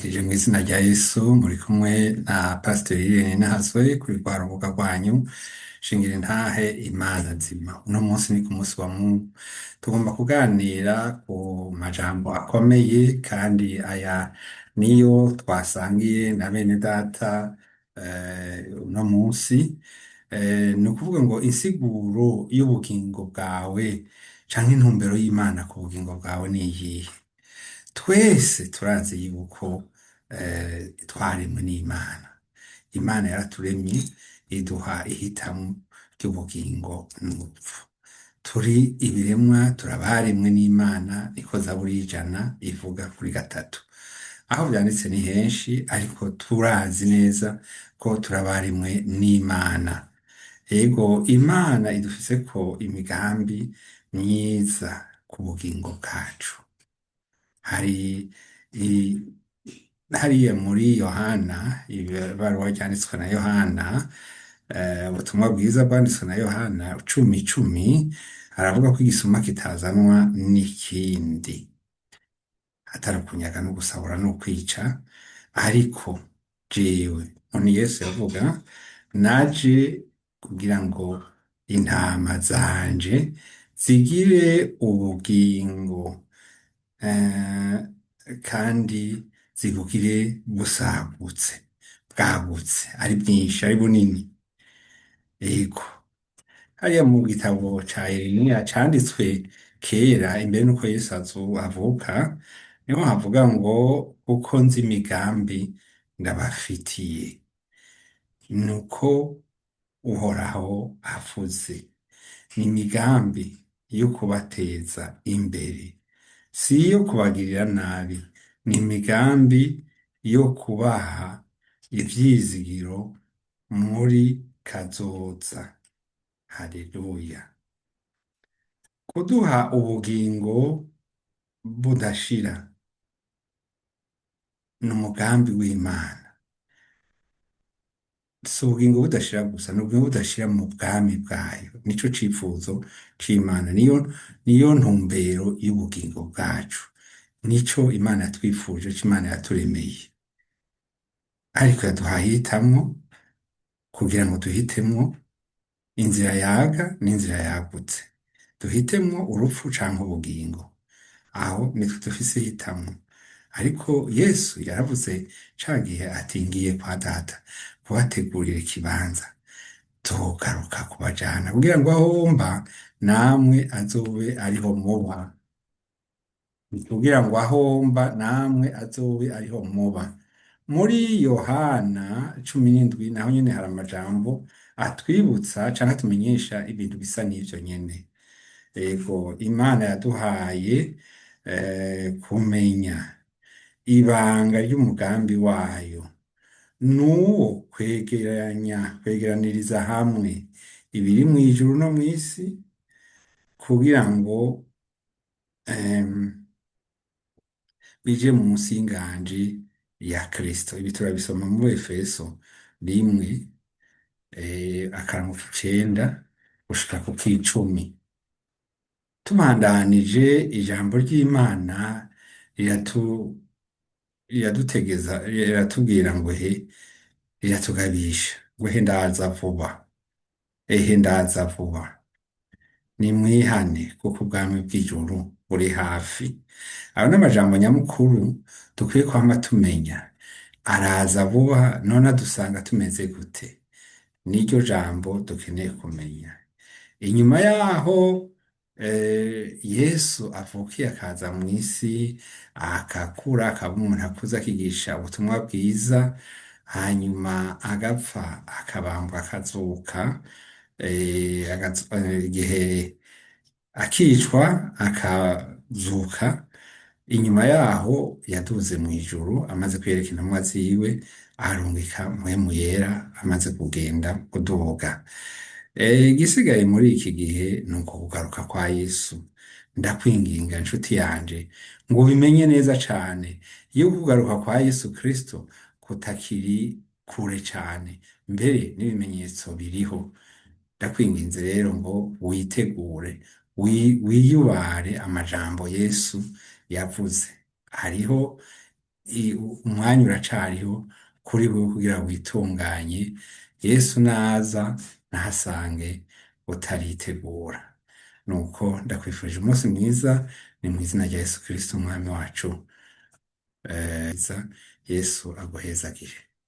Ndabaramukije mw'izina rya Yesu, muri kumwe na Pasiteri Irene Nahaswe kuri rwa rubuga rwanyu Shingira Intahe Imana Nzima. Uno munsi ni ku munsi wa Mungu, tugomba kuganira ku majambo akomeye kandi aya niyo twasangiye na bene data uno munsi. Ni ukuvuga ngo insiguro y'ubugingo bwawe canke intumbero y'Imana ku bugingo bwawe ni iyihe? Twese turazi yuko twaremwe n'Imana. Imana yaraturemye iduha ihitamwo ry'ubugingo n'urupfu. Turi ibiremwa, turabaremwe n'Imana, niko Zaburi y'ijana ivuga kuri gatatu. Aho vyanditse ni henshi, ariko turazi neza ko turabaremwe n'Imana. Ego, Imana idufiseko imigambi myiza ku bugingo bwacu. Hari i- hariya muri Yohana, ibaruwa ryanditswe na Yohana, ubutumwa bwiza bwanditswe na Yohana 10:10, aravuga ko igisuma kitazanwa n'ikindi atari ukunyaga no gusahura no kwica, ariko jewe, ni Yesu yavuga, naje kugira ngo intama zanje zigire ubugingo, kandi zibugire busagutse, bwagutse, ari bwinshi, ari bunini. Ego, hariya mu gitabo ca Yeremiya canditswe kera imbere nuko Yesu avuka, niho havuga ngo kuko nzi imigambi ndabafitiye, nuko Uhoraho avuze, ni imigambi yo kubateza imbere, si iyo kubagirira nabi, ni imigambi yo kubaha ivyizigiro muri kazoza. Haleluya. Kuduha ubugingo budashira ni umugambi w'Imana. Si ubugingo budashira gusa, ni ubugingo budashira mu bwami bwayo. Nico cifuzo c'Imana, niyo ntumbero y'ubugingo bwacu. Nico Imana yatwifuje, ico Imana yaturemeye. Ariko yaduhaye ihitamwo kugira ngo duhitemwo inzira yaga n'inzira yagutse. Duhitemwo urupfu canke ubugingo. Aho nitwe dufise ihitamwo. Ariko Yesu yaravuze ca gihe ati ngiye kwa data kubategurira ikibanza, nzogaruka kubajana kugira ngo aho mba namwe azobe ariho muba. Kugira ngo aho mba namwe azobe ariho muba. Muri Yohana 17 naho nyene hari amajambo atwibutsa canke atumenyesha ibintu bisa n'ivyo nyene. Ego, Imana yaduhaye kumenya ibanga ry'umugambi wayo, nuwo kwegeranya, kwegeraniriza hamwe ibiri mw'ijuru no mw'isi, kugira ngo bije munsi y'inganji ya Kristo. Ibi turabisoma muri Efeso 1, akarango k'icenda gushika ku k'icumi. Tubandanije, ijambo ry'Imana riradutegeza, riratubwira ngo he, riratugabisha ngo he ndaza vuba, ehe ndaza vuba, nimwihane kuko ubwami bw'ijuru buri hafi. Ayo n'amajambo nyamukuru dukwiye kwama tumenya. Araza vuba, none adusanga tumeze gute? Niryo jambo dukeneye kumenya. Inyuma yaho Yesu avukiye akaza mw'isi, akakura, akaba umuntu akuze, akigisha ubutumwa bwiza, hanyuma agapfa, akabambwa, akazuka, igihe akicwa akazuka, inyuma yaho yaduze mw'ijuru amaze kwiyereka intumwa ziwe, arungika Mpwemu Yera amaze kugenda kuduga. Igisigaye muri iki gihe ni uko kugaruka kwa Yesu. Ndakwinginga nshuti yanje ngo ubimenye neza cane yuko kugaruka kwa Yesu Kristo kutakiri kure cane, mbere n'ibimenyetso biriho. Ndakwinginze rero ngo witegure, wiyubare amajambo Yesu yavuze. Hariho Umwanya uracariho kuri wewe kugira witunganye. Yesu naza ntahasange utaritegura. Nuko ndakwifurije umunsi mwiza, ni mu izina rya Yesu Kristo umwami wacu. Yesu aguhezagire.